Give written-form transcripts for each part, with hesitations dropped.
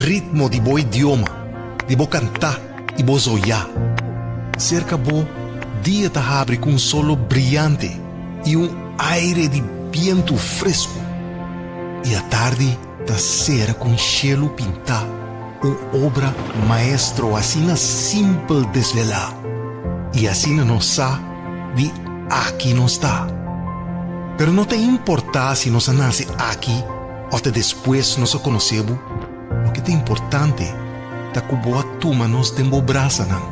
Ritmo di bo idioma, di bo kantá i bo zoyá. Serka bo, dia ta habri ku un solo briante i un aire di bientu fresku. I atardi ta sera ku un shelu pintá, un obra maestro asina simpel desvelá. I asina nos sa di aki nos ta. Pero no ta importá si nos a nase aki Òf ta despues nos a konosé bo? Loke ta importante ta ku bo a tuma nos den bo brasanan,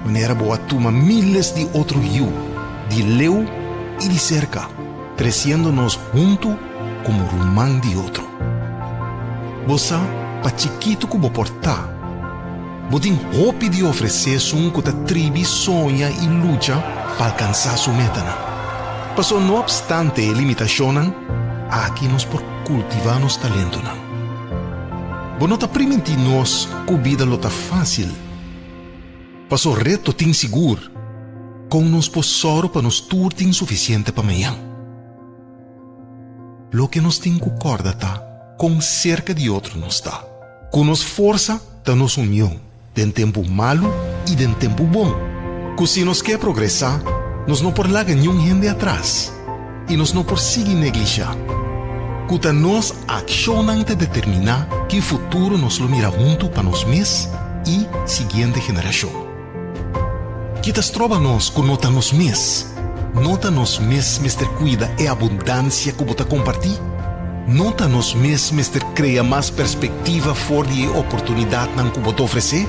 manera bo a tuma míles di otro yu, di leu i di serka, tresiendo nos huntu komo ruman di otro. Bo sa, pa chikitu ku bo por ta, bo tin hopi di ofresé esun ku ta tribi soña i lucha pa alkansá su metanan. Pasobra no opstante e limitashonnan, aki nos por kultivá nos talentonan. Bo no ta primintí nos ku bida lo ta fásil. Pasobra reto tin sigur. Kon nos por sòru pa nos tur tin sufisiente pa mañan? Loke nos tin ku kòrda ta kon serka di otro nos ta. Ku nos forsa ta nos union den tempu malu i den tempu bon. Ku si nos ke progresá, nos no por laga niun hende atras i nos no por sigui neglishá. Ku ta nos akshonnan ta determiná ki futuro nos lo mira huntu pa nos mes i siguiente generashon. Ki ta stroba nos ku no ta nos mes? No ta nos mes mester kuida e abundansia ku bo ta kompartí? No ta nos mes mester krea mas perspektiva for di e oportunidatnan ku bo ta ofresé?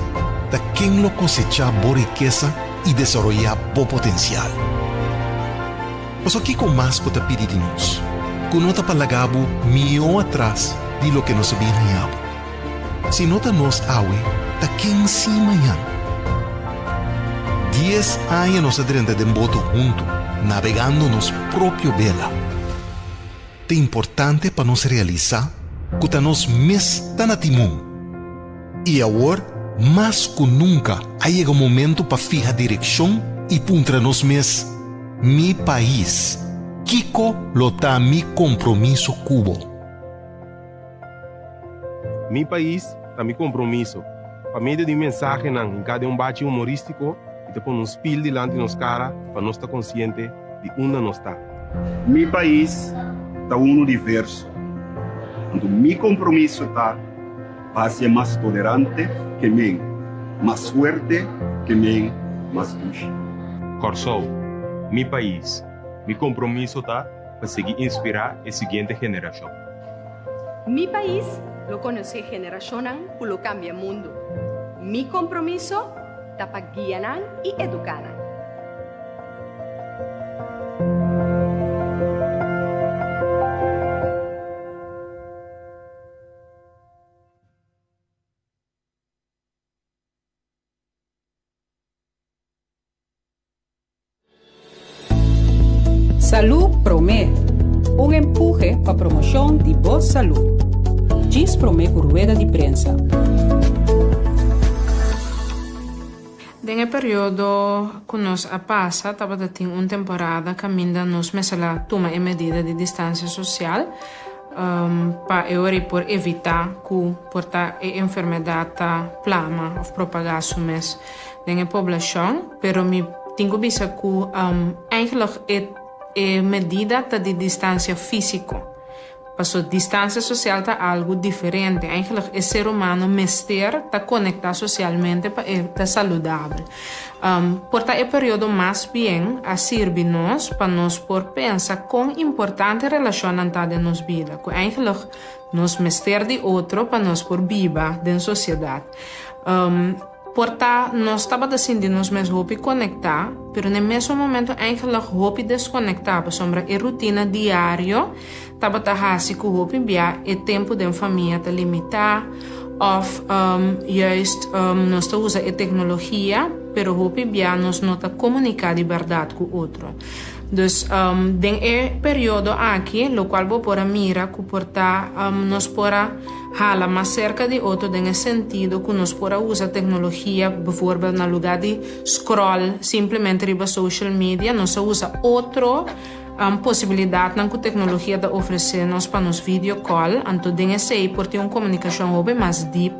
Ta ken lo kosechá bo rikesa i desaroyá bo potensial? Pasobra kiko mas bo ta pidi di nos ku no ta pa laga bo mihó atras di loke nos a bin haña bo? Si no ta nos awe, ta ken si mañan? Dies aña nos a drenta den boto huntu, nabegando nos propio bela. Ta importante pa nos realisá ku ta nos mes ta na timon. I awor, mas ku nunka, a yega momentu pa fiha direkshon i puntra nos mes, Mi pais, kiko lo ta mi kompromiso ku bo? Mi pais ta mi kompromiso. Pa medio di mensahenan hinká den un bachi humorístiko i ta pone un spil dilanti nos kara pa nos ta konsiente di unda nos ta. Mi pais ta unu diverso, anto mi kompromiso ta pa hasié mas tolerante ke men, mas fuerte ke men, mas dushi. Kòrsou, mi pais, mi kompromiso ta pa sigui inspirá e siguiente generashon. Mi pais lo konosé generashonnan ku lo kambia mundu. Mi kompromiso ta pa guia nan i eduká nan. Salú Promé, un empuhe pa promoshon di bo salú. Djis promé ku rueda di prensa. Den e periodo ku nos a pasa tabata tin un temporada kaminda nos mester a tuma e medida di distansia sosial pa e ora ei por evitá ku por ta e enfermedat ta plama òf propagá su mes. Den e poblashon, pero mi tin ku bisa ku eigenlijk e e medida ta di distansia físiko. Paso distansia sosial ta algu diferente. Eigenlijk e ser humano mester ta konektá sosialmente pa e ta saludabel. Por ta e periodo mas bien a sirbi nos pa nos por pensa kon importante relashonnan ta den nos bida, ku eigenlijk nos mester di otro pa nos por biba den sosiedat. Por ta nos tabata sinti nos mes hopi konektá, pero n'e mesun momento eigenlijk hopi deskonektá pasobra e rutina diario tabata hasi ku hopi bia e tempu den famia ta limitá òf juist nos ta usa e teknologia pero hopi bia nos no ta komuniká di bèrdat ku otro. Dus den e periodo aki lokual bo por a mira ku por ta nos por a Hala mas serka di otro den e sentido ku nos por a usa teknologia, bijvoorbeeld na lugá di scroll simplemente riba social media, nos a usa otro Posibilidatnan ku teknologia ta ofresé nos pa nos video call, anto den esei por tin un komunikashon hopi mas dip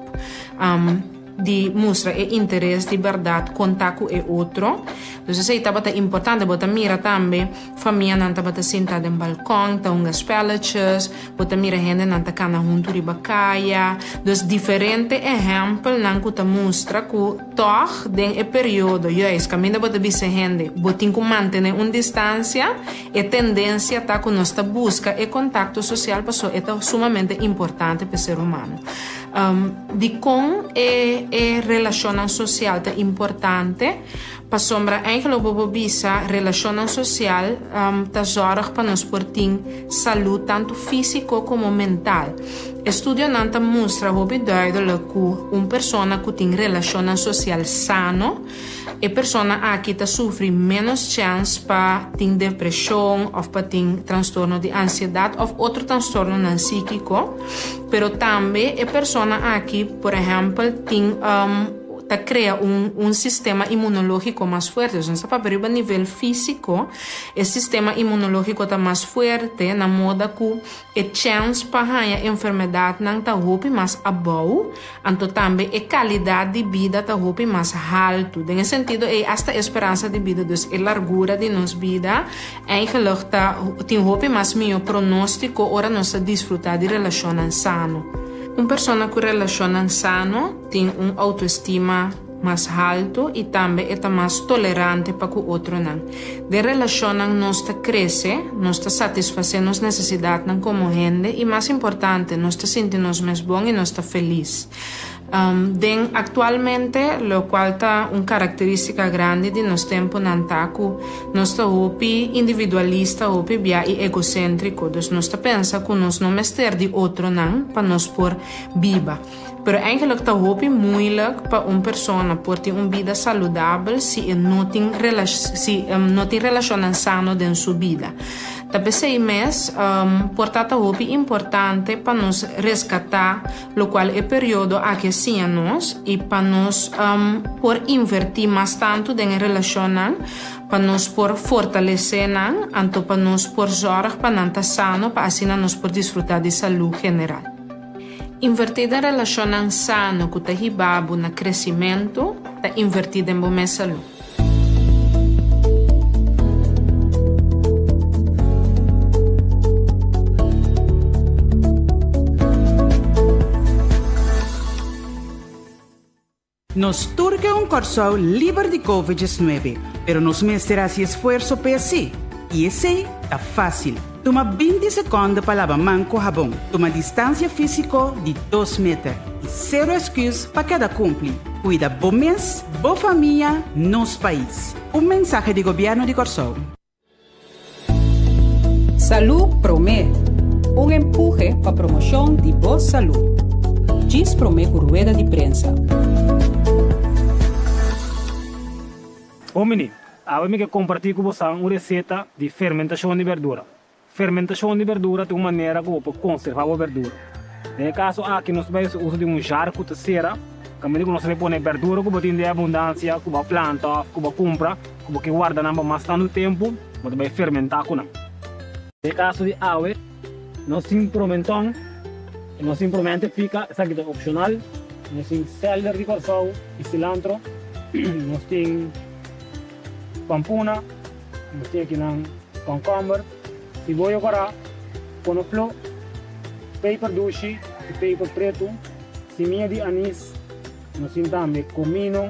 di mustra e interes di bèrdat konta ku e otro. Dus esei tabata importante. Bo ta mira tambe famianan tabata sinta den balkon ta hunga spelletjes, bo ta mira hendenan ta kana huntu riba kaya. Dus diferente ehèmpelnan ku ta mustra ku Tòg, den e periodo juist kaminda bo ta bisa hende bo tin ku mantené un distansia, e tendensia ta ku nos ta buska e kontakto sosial pasobra e ta sumamente importante pa e ser humano. Dikon e e relashonnan sosial ta importante? Pasobra eigenlijk bo por bisa relashonnan sosial ta zòrg pa nos por tin salú tantu físiko komo mental. Estudionan ta mustra hopi duidelik ku un persona ku tin relashonnan sosial sano, e persona aki ta sufri ménos chèns pa tin depreshon òf pa tin trastorno di ansiedat òf otro trastornonan síkiko. Pero tambe e persona aki, por ehèmpel, tin. Ta krea un un sistema inmunológiko mas fuerte. Dus nos ta papia riba nivel físiko, e sistema inmunológiko ta mas fuerte na moda ku e chèns pa haña enfermedatnan ta hopi mas abou, anto tambe e kalidat di bida ta hopi mas haltu. Den e sentido ei asta e speransa di bida, dus e largura di nos bida, eigenlijk ta tin hopi mas mihó pronóstiko ora nos ta disfrutá di relashonnan sano. Un persona ku relashonnan sano Tin un autoestima mas haltu i tambe e ta mas tolerante pa ku otronan. Den relashonnan nos ta krese, nos ta satisfasé nos nesesidatnan komo hende i mas importante, nos ta sinti nos mes bon i nos ta felis. Den aktualmente, lokual ta un karakterístika grandi di nos tempunan ta ku nos ta hopi individualista, hopi bia i egoséntriko. Dus nos ta pensa ku nos no mester di otronan pa nos por biba. Pero eigenlijk ta hopi moeilijk pa un persona por tin un bida saludabel si e no tin si e no tin relacionnan sano den su bida. Ta p'esey mes por ta ta hopi importante pa nos rescata locual e periodo aki a siña nos y pa nos por inverti mas tanto den e relacionnan pa nos por fortalece nan anto pa nos por zorg pa nan ta sano pa asina nos por disfruta di salud general. Invertí den relashonnan sano ku ta hiba bo na kresimentu ta invertí den bo mes salú. Nos tur ke un Kòrsou liber di Covid 19, pero nos mester hasi esfuerso p'e sí. I esei ta fásil. Tuma 20 sekònde pa laba man ku habon, tuma distansia físiko di dos meter i sero esküs pa keda kumpli. Kuida bo mes, bo famia, nos pais. Un mensahe di Gobièrnu di Kòrsou. Salú Promé, un empuhe pa promoshon di bo salú. Djis promé ku rueda di prensa. Homini, awe mi ke kompartí ku bosan un reseta di fermentashon di berdura. Fermentashon di berdura ta un manera ku bo por konservá bo berdura. Den e kaso aki nos ta bai hasi uso di un jar ku ta sera, kaminda ku nos ta bai pone berdura ku bo tin den abundansia, ku bo a planta òf ku bo a kumpra. Ku bo ke warda nan pa mas tantu tempu, bo ta bai fermentá ku nan. Den kaso di awe, nos tin promenton, nos tin promente pika, esaki ta opshonal, nos tin sèlder di Kòrsou i silantro, nos tin pampuna, nos tin akinan kònkòmber, siboyo kòrá, konofló, peper dushi i peper pretu, simia di anis, nos tin tambe komino.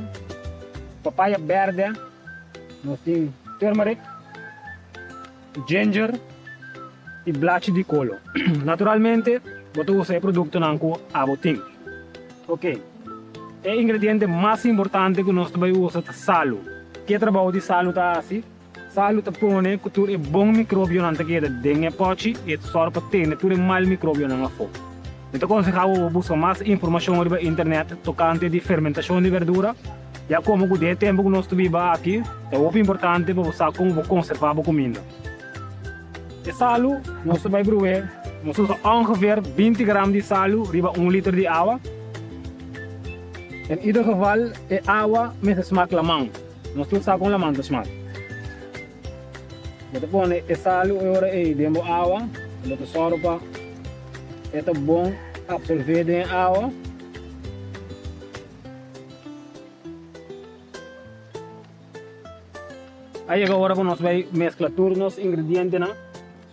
Papaya berde, nos tin turmeric, ginger y blachi di colo. Naturalmente bo ta usa e productonan cu abo tin. Ok, e ingrediente mas importante cu nos ta bay usa ta salu. Ke trabou di salu ta haci? Salu ta pone cu tur e bon microbionan ta keda den e pochi y e ta sor pa tene tur e mal microbionan afo. Mi ta conseha bo pa busca mas informacion riba internet tocante di fermentacion di verdura, ya como cu den e tempo cu nos ta biba aki ta hopi importante pa bo sa como bo conserva bo cuminda. E salu nos ta bay bruhe, nos ta usa ongeveer 20 gram di salu riba un liter di awa. En ieder geval e awa mester smaak laman. Nos tur sa kon laman ta smak. Bo ta pone e salu e ora ei den bo awa, bo ta sòru pa e ta bon apsolvé den e awa. A yega ora ku nos bai meskla tur nos ingredientenan.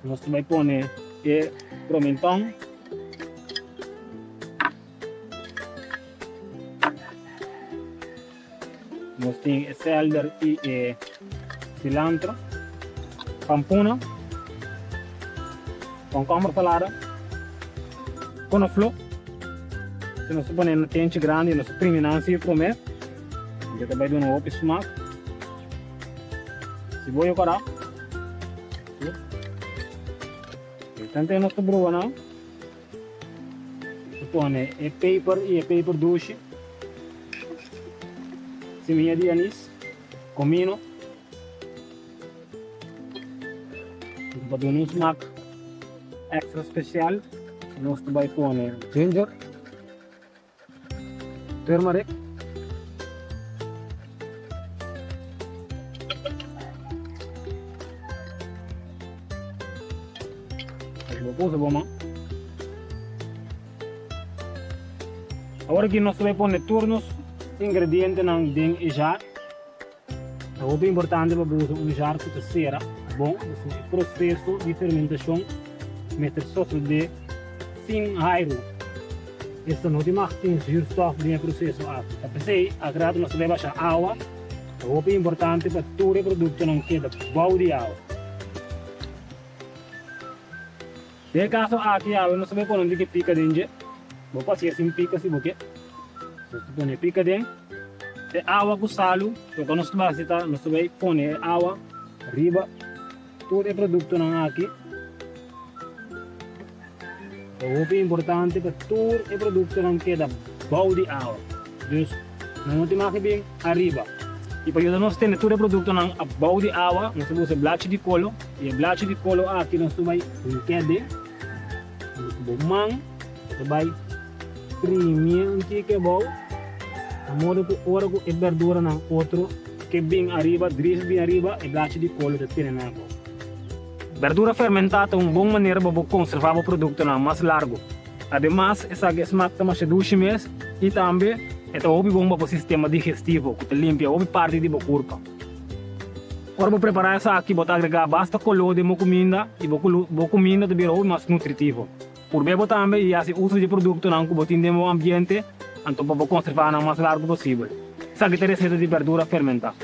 Nos ta bai pone e promenton. Nos tin e selder i e cilantro, pampuna, komkomber salada, konofló. Si nos ta pone na tenchi grandi nos ta primi nan si prome, e ta bai duna hopi smak. Siboyo kòrá. Tante nos ta bruha nan. Nos ta pone e peper i e peper dushi, simia di anis, komino. Pa duna un smak extra spesial nos ta bai pone ginger. Turmeric. Bo puso bo man. Awor aki nos ta bai pone tur nos ingredientenan den e jar. Ta hopi importante pa bo usa un jar ku ta sera bon, pasobra e proseso di fermentashon mester sosodé sin airu. Esta no tin mag tin zuurstof den e proseso aki. Ta p'esei ak rato nos ta bai basha awa. Ta hopi importante pa tur e produktonan keda bou di awa. Den e kaso aki awe nos ta bai pone un tiki pika den dje. Bo por hasié sin pika si bo ke. Nos ta pone e pika den e awa ku salu. Loke nos ta bai hasi ta nos ta bai pone e awa riba tur e produktonan aki. Ta hopi importante pa tur e produktonan keda bou di awa. Dus nan no tin mag di bin ariba. I pa yuda nos tene tur e produktonan abou di awa, nos ta usa blachi di kolo. I e blachi di kolo aki nos ta bai hink'é den. Ku bo man bo ta bai primié un tiki abou, na modo ku ora ku e berduranan otro ke bin ariba, dris bin ariba, e blachi di kolo ta tene nan abou. Berdura fermentá ta un bon manera pa bo konservá bo produktonan mas largu. Ademas, esaki e smak ta masha dushi mes i tambe e ta hopi bon pa bo sistema digestivo ku ta limpia hopi parti di bo kurpa. Ora bo prepará esaki, bo ta agregá basta koló den bo kuminda i bo kuminda ta bira hopi mas nutritivo. Purb'é bo tambe i hasi uso di e produktonan ku bo tin den bo ambiente anto pa bo konservá nan mas largu posibel. Esaki ta e reseta di berdura fermentá.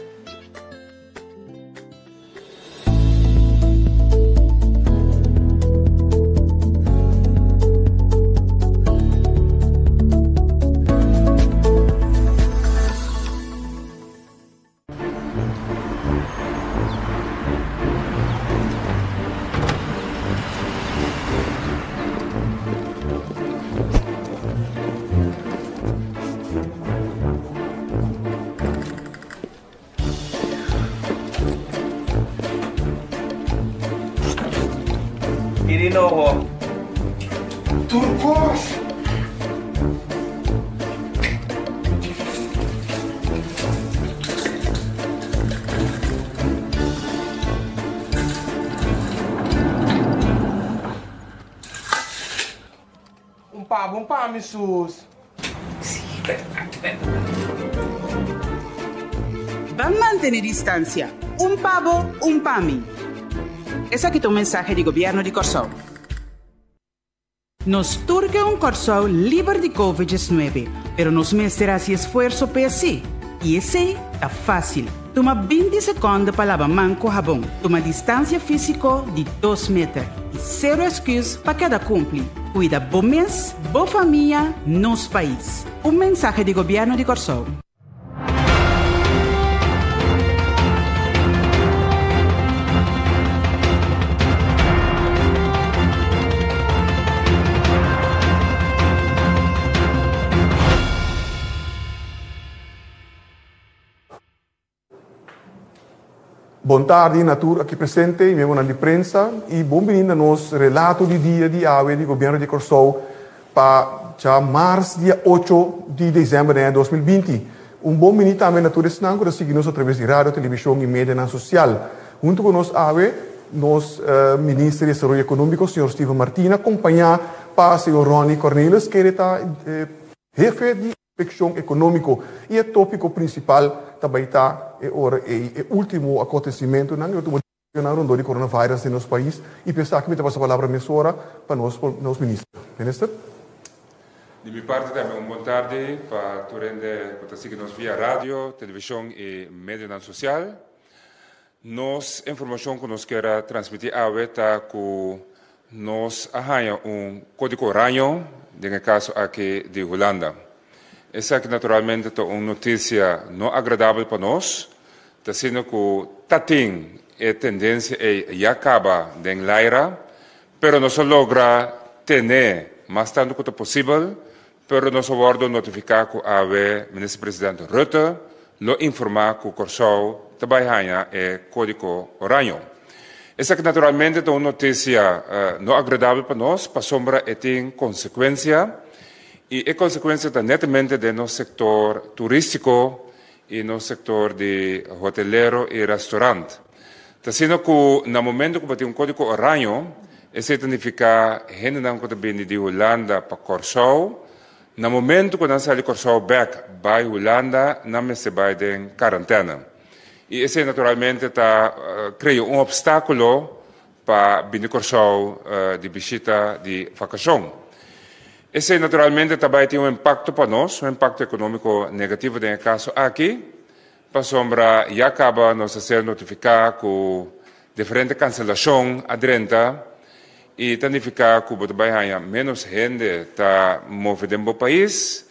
Miri no ho. Tur kos. Un pa bo un pa mi sus. Ban mantene distansia, un pa bo, un pa mi. Esaki ta un mensahe di Gobièrnu di Kòrsou. Nos tur ke un Kòrsou liber di Covid 19, pero nos mester hasi esfuerso p'e así. I esei ta fásil. Tuma 20 sekònde pa laba man ku habon. Tuma distansia físiko di dos meter. I sero esküs pa keda kumpli. Kuida bo mes, bo famia, nos pais. Un mensahe di Gobièrnu di Kòrsou. Bon tardi na tur aki presente y miembronan di prensa y bon bini na nos relato di dia di awe di Gobierno di Corsou pa djamars dia ocho di december den aña 2020. Un bon bini tambe na tur esnan cu ta sigui nos a traves di radio, television y medianan social. Hunto cu nos awe. nos Minister di Desaroyo Ekonómiko, señor Steven Martina, kompañá pa señor Ronnie Cornelis, kende ta hefe di Inspekshon Ekonómiko. I e tópiko prinsipal ta bai ta e ora ei e último akontesimentunan, e último desaroyonan rondó di coronavirus den nos pais. I p'esaki mi ta pasa palabra mesora pa nos nos Minister. Minister. Di mi parti tambe un bon tardi pa tur hende ku ta sigui nos via radio, televishon i medionan sosial. Nos informashon ku nos kier a transmití awe ta ku nos a haña un kódigo oraño den e kaso aki di Hulanda. Esaki naturalmente ta un notisia no agradabel pa nos, ta asina ku ta tin e tendensia ei ya kaba den laira, pero nos a logra tene mas tantu ku ta posibel Pero nos a wordo notifica cu awe Minister President Rutte lo informa cu Corsou ta bay haña e codico oraño. Esaki naturalmente ta un noticia no agradabel pa nos pasobra e tin consecuencia y e consecuencia ta netamente den nos sector turistico y nos sector di hotelero y restaurant. Ta asina cu na momento cu bo tin un codico oraño, esey ta nifica hendenan cu ta bini di Hulanda pa Corsou, na momento cu nan sali Corsou bek bay Hulanda, nan mester bay den carantena. Y esey naturalmente ta crea un obstaculo pa bini Corsou di bishita di vacacion. Esey naturalmente ta bay tin un impacto pa nos, un impacto economico negativo den e caso aki. Pasobra ya caba nos a ser notifica cu diferente cancelacion a drenta y ta nifica cu bo ta bay haña menos hende ta move den bo pais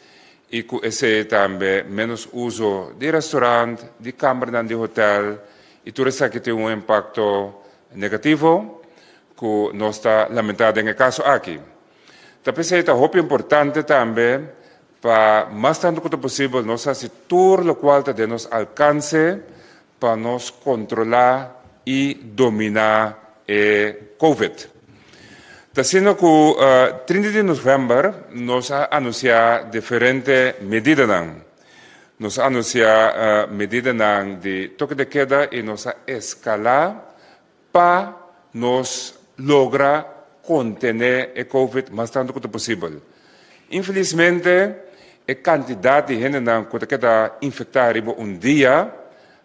y cu esey tambe menos uso di restaurant, di cambernan di hotel y tur esaki tin un impacto negativo cu nos ta lamenta den e caso aki. Ta p'esey ta hopi importante tambe Pa mas tantu ku ta posibel nos hasi tur lokual ta den nos alkanse pa nos kontrolá i dominá e Covid. Ta asina ku 30 di novèmber nos a anunsiá diferente medidanan. Nos a anunsiá medidanan di toke de keda i nos a eskalá pa nos logra kontené e Covid mas tantu ku ta posibel. Infelismente, e kantidat di hendenan ku ta keda infektá riba un dia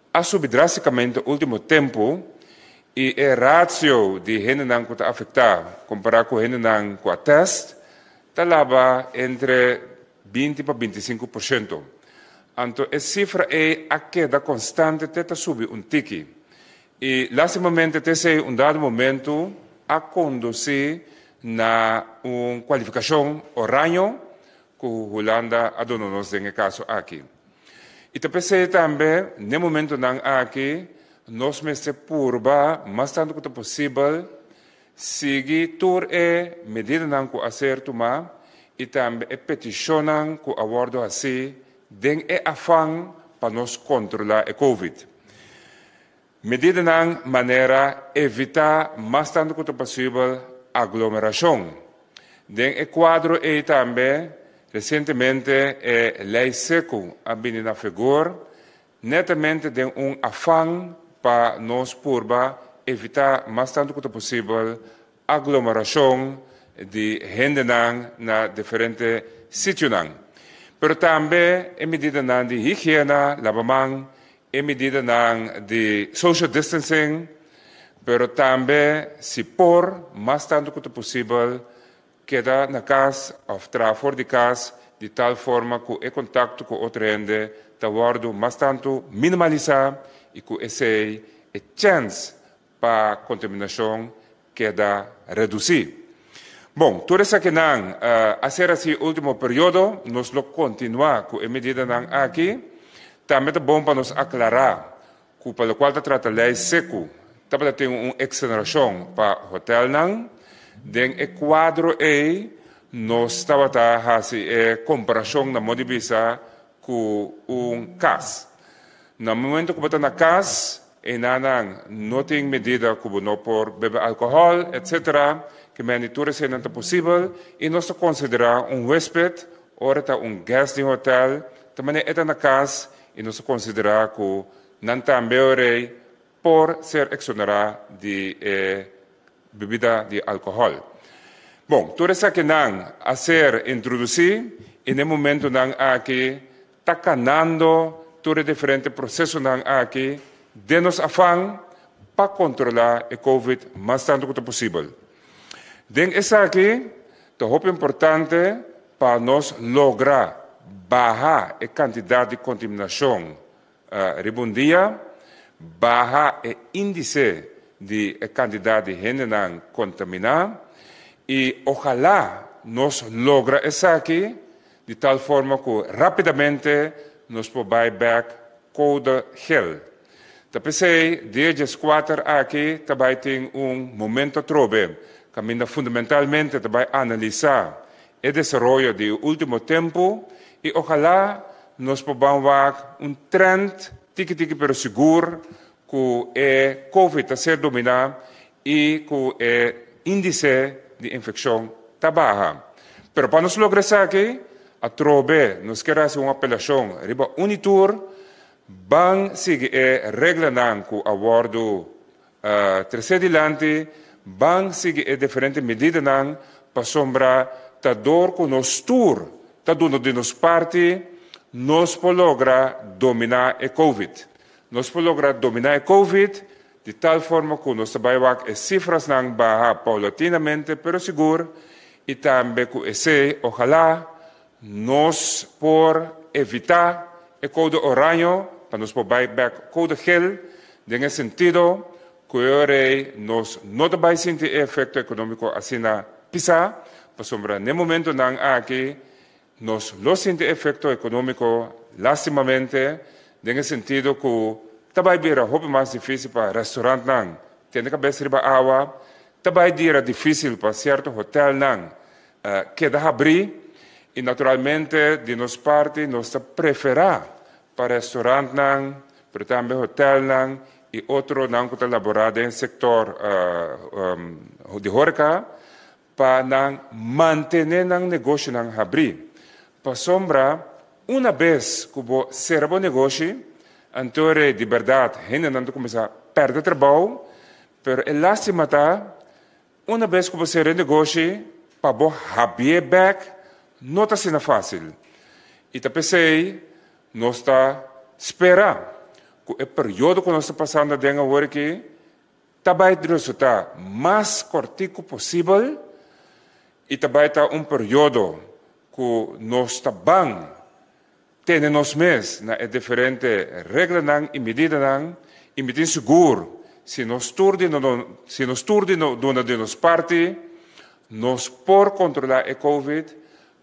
a subi drástikamente último tempu i e ratio di hendenan ku ta afektá kompará ku hendenan ku a tèst ta laba entre 20 pa 25%. Anto e sifra ei a keda konstante te ta subi un tiki. I lastimamente t'esei un dado momentu a kondusí na un kualifikashon oraño ku Hulanda a duna nos den e kaso aki. I ta p'esei tambe n'e momentunan aki nos mester purba mas tantu ku ta posibel sigui tur e medidanan ku a ser tumá i tambe e petishonnan ku a wòrdu hasí den e afan pa nos kontrolá e Covid. Medidanan manera evitá mas tantu ku ta posibel aglomerashon. Den e kuadro ei tambe resientemente e Lei Seku a bini na figor, netamente den un afan pa nos purba evitá mas tantu ku ta posibel aglomerashon di hendenan na diferente sitionan. Pero tambe e medidanan di higiena, laba man, e medidanan di social distancing, pero tambe si por, mas tantu ku ta posibel, keda na kas òf traha for di kas di tal forma ku e kontakto ku otro hende ta wòrdu mas tantu minimalisá i ku esei e chèns pa kontaminashon keda redusí. Bon, tur esakinan a ser así último periodo, nos lo kontinuá ku e medidanan aki. Tambe ta bon pa nos aklará ku pa lokual ta trata lei seku, tabata tin un eksonerashon pa hotèlnan. Den e kuadro ei nos tabata hasi e komparashon na modo di bisa ku un kas. Na momento ku bo ta na kas, enanan no tin medida ku bo no por bebe alkohòl, etc. Ke mende tur eseinan ta posibel i nos ta konsiderá un huésped ora ta un guest di un hotèl ta manera e ta na kas i nos ta konsiderá ku nan tambe ora ei. por ser eksonerá di e bebida di alkohòl. Bon, tur esakinan a ser introdusí i na e momentunan aki ta kanando tur e diferente prosesonan aki den nos afan pa kontrolá e covid mas tantu ku ta posibel. Den esaki ta hopi importante pa nos logra baha e kantidat di kontaminashon riba un dia, baha e índise di e kantidat di hendenan kontaminá i ojalá nos logra esaki di tal forma ku rápidamente nos por bai bèk koude gel. Ta p'esei dia dieskuater aki ta bai tin un momento atrobe kaminda fundamentalmente ta bai analisá e desaroyo di e último tempu i ojalá nos por ban wak un trend tiki tiki pero sigur ku e covid ta ser dominá i ku e índise di infekshon ta baha. Pero pa nos logra esaki, atrobe nos kier hasi un apelashon riba un i tur, ban sigui e reglanan ku a wòrdu tresé dilanti, ban sigui e diferente medidanan pasobra ta dor ku nos tur ta duna di nos parti nos por logra dominá e covid. Nos por logra dominá e covid di tal forma ku nos ta bai wak e sifrasnan baha paulatinamente pero sigur i tambe ku esei ojalá nos por evitá e koude oraño pa nos por bai bèk koude gel den e sentido ku e ora ei nos no ta bai sinti e efekto ekonómiko asina pisá pasobra n'e momentonan aki Nos lo sinti efekto ekonómiko lástimamente den e sentido ku ta bai bira hopi mas difísil pa restaurantnan tene kabes riba awa, ta bai bira difísil pa sierto hotelnan keda habrí i naturalmente di nos parti nos ta preferá pa restaurantnan pero tambe hotelnan i otronan ku ta laborá den sektor di horeca pa nan mantené nan negoshinan habrí. Pasobra una bes ku bo sera bo negoshi, anto rei di bèrdat hendenan ta kuminsá pèrdè trabou, pero e lástima ta, una bes ku bo sera e negoshi, pa bo habié bèk no ta asina fásil. I ta p'esei nos ta spera ku e periodo ku nos ta pasando aden awor aki, Ta bai resultá mas kòrtiku posibel i ta bai ta un periodo ku nos ta ban tene nos mes na e diferente reglanan i medidanan i mi tin sigur si nos tur di si nos tur di duna di nos parti nos por kontrolá e covid,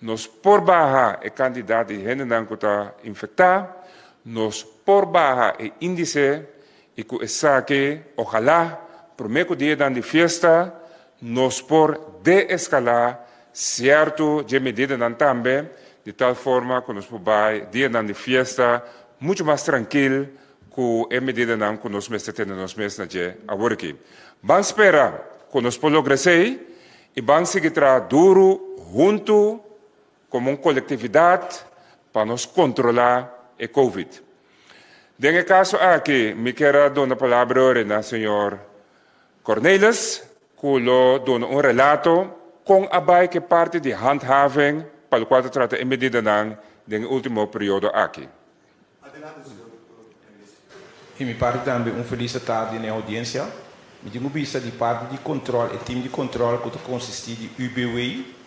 nos por baha e kantidat di hendenan ku ta infektá, nos por baha e índise I ku esaki, ojalá, promé ku dianan di fiesta, nos por deeskalá sierto dje medidanan tambe, di tal forma ku nos por bai dianan di fiesta muchu mas trankil ku e medidanan ku nos mester tene nos mes na dje awor aki. Ban spera ku nos por logra esei i ban sigui traha duru huntu komo un kolektividat pa nos kontrolá e covid. Den e kaso aki mi kier a duna palabra ori na señor Cornelis ku lo duna un relato kon a bai ku e parti di handhaving pa lokual ta trata e medidanan den e ultimo periodo aki. Di mi parti tambe un felis atardi na e audiencia. Mi tin cu bisa di parti di control, e team di control cu ta consisti di UBW,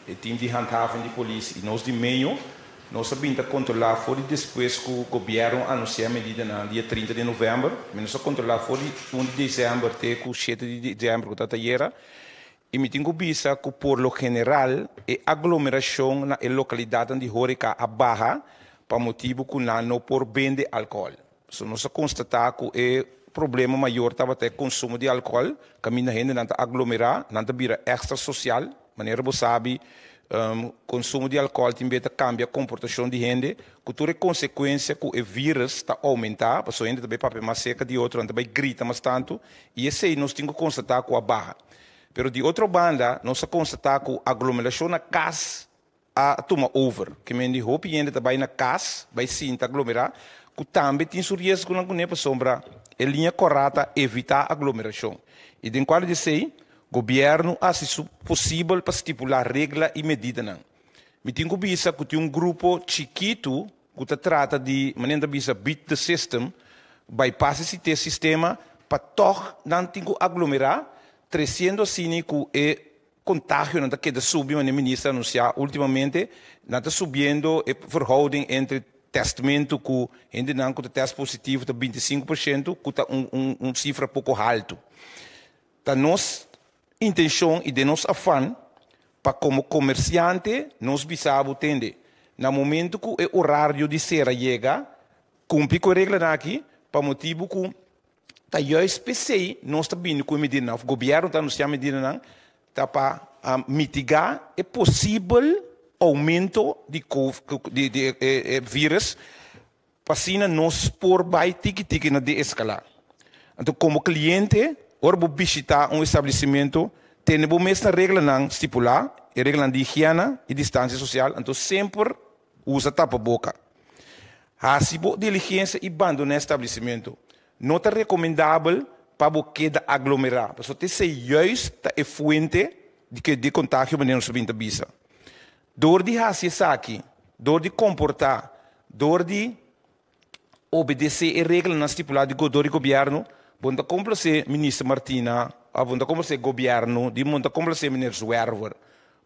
e team di handhaving di polis y nos di meyo, nos a bin ta controla for di despues cu gobierno a anuncia medidanan dia 30 di november. Mi nos a controla for di un di december te cu shete di december cu ta tayera. Y mi tin cu bisa cu por lo general e aglomeracion na e localidadnan di horeca a baha pa motibo cu nan no por bende alcohol. So nos a constata cu e problema mayor tabata e consumo di alcohol, caminda hendenan ta aglomera, nan ta bira extra social, manera bo sabi consumo di alcohol tin bia ta cambia comportacion di hende, cu tur e consecuencia cu e virus ta aumenta, pasobra hende ta bay papia mas cerca di otro, nan ta bay grita mas tanto, y esey nos tin cu constata cu a baha. Pero di otro banda nos a constata cu aglomeracion na cas a tuma over. Ke men di hopi hende ta bai na kas, bai sinta aglomerá, ku tambe tin su riesgonan kuné pasobra E liña kòrá ta evitá aglomerashon. I den kuadro di esei, gobièrnu a hasi su posibel pa stipulá regla i medidanan. Mi tin ku bisa ku tin un grupo chikitu ku ta trata di, manera nan ta bisa, beat the system, bypass e site sistema, pa tòg nan tin ku aglomerá, tresiendo asina ku e kontagionan ta keda subi, manera minister a anunsiá últimamente, nan ta subiendo e verhouding entre tèstmentu ku hendenan ku ta tèst positivo ta 25%, ku ta un un un sifra poko haltu. Ta nos intenshon i den nos afan pa komo komersiante nos bisa bo tende, na momentu ku e orario di sera yega, kumpli ku e reglanan aki pa motibu ku ta juist p'esei nos ta bini ku e medidanan òf gobièrnu ta anunsiá medidanan ta pa mitigá e posibel oumento di di di e vírùs pa asina nos por bai tiki tiki na deeskalá. Anto komo kliente ora bo bishitá un establesimentu tene bo mes na reglanan stipulá, e reglanan di higiena i distansia sosial, anto semper usa tapaboka. Hasi bo diligensia i bandoná e establesimentu. No ta rekomendabel pa bo keda aglomerá, pasobra ta esei juist ta e fuente di ke di kontagio manera nos a bin ta bisa. Dor di hasi esaki, dor di komportá, dor di obedesé e reglanan stipulá di dor di gobièrnu, bo no ta komplasé Minister Martina òf bo no ta komplasé gobièrnu di bo no ta komplasé Meneer Zwerver.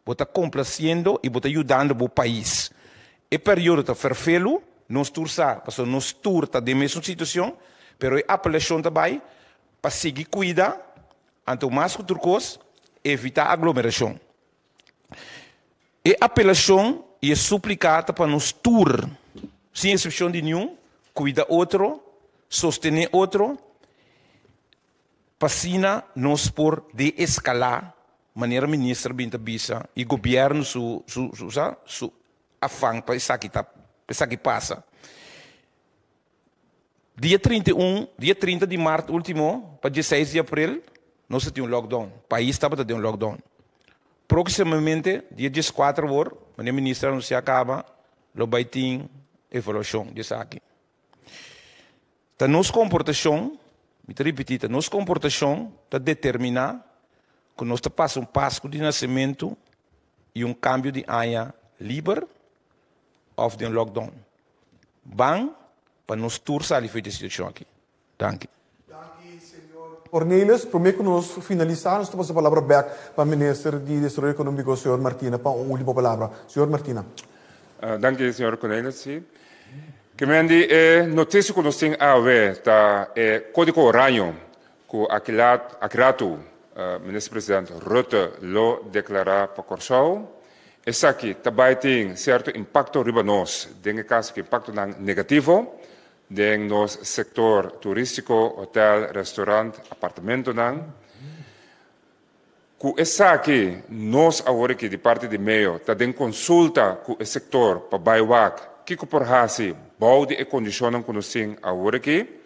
Bo ta komplasiendo i bo ta yudando bo pais. E periodo ta ferfelu, nos tur sa, pasobra nos tur ta den mesun situacion, pero e apelacion ta bay pa sigui cuida, anto mas cu tur cos, evita aglomeracion. E apelacion i e suplica ta pa nos tur, sin excepcion di niun, cuida otro, sostene otro, Pa asina nos por deescalá, manera minister bin ta bisa y gobierno su su su sa su afan pa esaki ta esaki pasa. Dia 31, dia 30 di maart ultimo pa 16 di april nos ta tin un lockdown. Pais tabata den un lockdown. Proximamente dia 14 awor, manera minister a anuncia caba, lo bay tin evaluacion di esaki. Ta nos komportashon, mi ta ripití, ta nos komportashon ta determiná ku nos ta pasa un Pasku di Nasementu i un kambio di aña liber òf den lockdown. Ban pa nos tur sali for di e situashon aki. Danki. Danki señor Cornelis. Promé ku nos finalisá nos ta pasa palabra bèk pa Minister di Desaroyo Ekonómiko señor Martina pa un último palabra. Señor Martina. Danki señor Cornelis. Sí. Ke men di e notisia ku nos tin awe ta e kódigo oraño ku aki ratu Minister President Rutte lo deklará pa Kòrsou. Esaki ta bai tin sierto impakto riba nos, den e kaso ku impaktonan negativo den nos sektor turístiko, hotèl, restorant, apartamentonan. Ku esaki nos awor aki di parti di meo ta den konsulta ku e sektor pa bai wak kiko por hasi bou di e kondishonnan ku nos tin awor aki.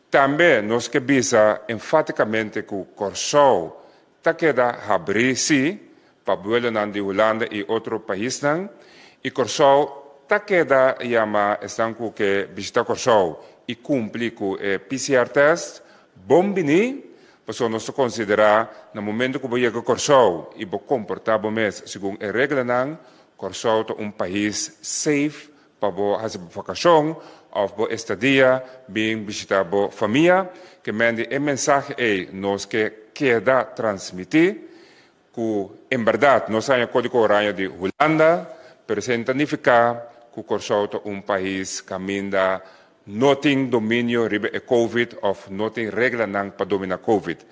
Tambe nos ke bisa enfatikamente ku Kòrsou ta keda habrí si pa buelonan di Hulanda i otro paisnan i Kòrsou ta keda yama esnan ku ke bishita Kòrsou i kumpli ku e PCR tèst bon bini. Pasobra nos ta konsiderá na momento ku bo yega Kòrsou i bo komportá bo mes segun e reglanan, Kòrsou ta un pais safe pa bo hasi bo vakashon òf bo estadia, bin bishitá bo famia. Ke men di e mensahe ei nos ke keda transmití ku en bèrdat nos haña Kódigo Oraño di Hulanda, pero esei no ta nifiká ku Kòrsou ta un pais kaminda no tin dominio riba e Covid òf no tin reglanan pa dominá Covid.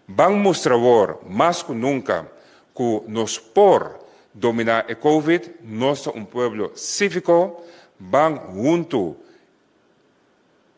Ban mustra awor mas ku nunka ku nos por dominá e Covid, nos ta un pueblo síviko, ban huntu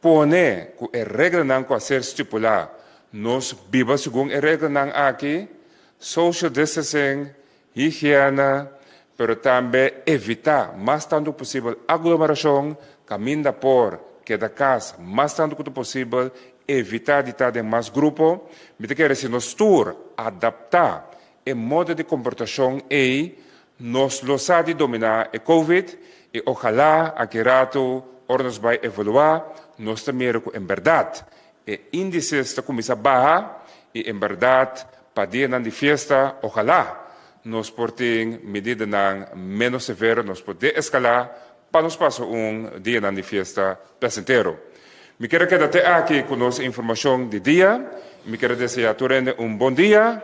Pone ku e reglanan ku a ser stipulá, nos biba segun e reglanan aki, social distancing, higiena, pero tambe evitá mas tantu posibel aglomerashon, kaminda por, keda kas mas tantu ku ta posibel, evitá di ta den mas grupo. Mi ta kere si nos tur adaptá e modo di komportashon ei, nos lo sa di dominá e Covid i ojalá aki ratu ora nos bai evaluá nos ta mira ku en bèrdat E índices ta kuminsá baha i en bèrdat pa dianan di fiesta ojalá nos por tin medidanan ménos severo, nos por deeskalá pa nos pasa un dianan di fiesta plasentero. Mi kier a keda te aki ku nos informashon di dia. Mi kier a deseá tur hende un bon dia.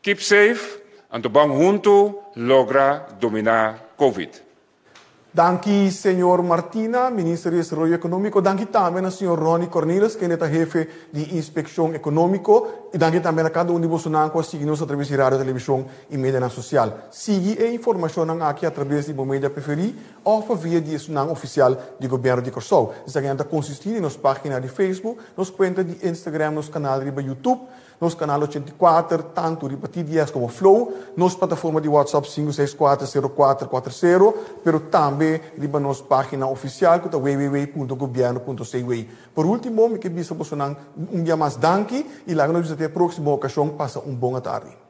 Keep safe, anto ban huntu logra dominá Covid. Danki señor Martina, Minister di Desaroyo Ekonómiko. Danki tambe na señor Ronny Cornelis, kende ta hefe di Inspekshon Ekonómiko. I danki tambe na kada un di bosonan ku a sigui nos atraves di radio, televishon i medianan sosial. Sigui e informashonnan aki atraves di bo media preferí òf pa via di esunnan ofisial di Gobièrnu di Kòrsou. Esakinan ta konsistí di nos página di Facebook, nos kuenta di Instagram, nos kanal riba YouTube, Nos kanal 84, tantu riba TDS komo Flow, nos plataforma di WhatsApp 564 0440, pero tambe riba nos página ofisial ku ta www.gobierno.cw. Por último, mi ke bisa bosonan un bia mas danki i laga nos bisa te e próksimo okashon. Pasa un bon atardi.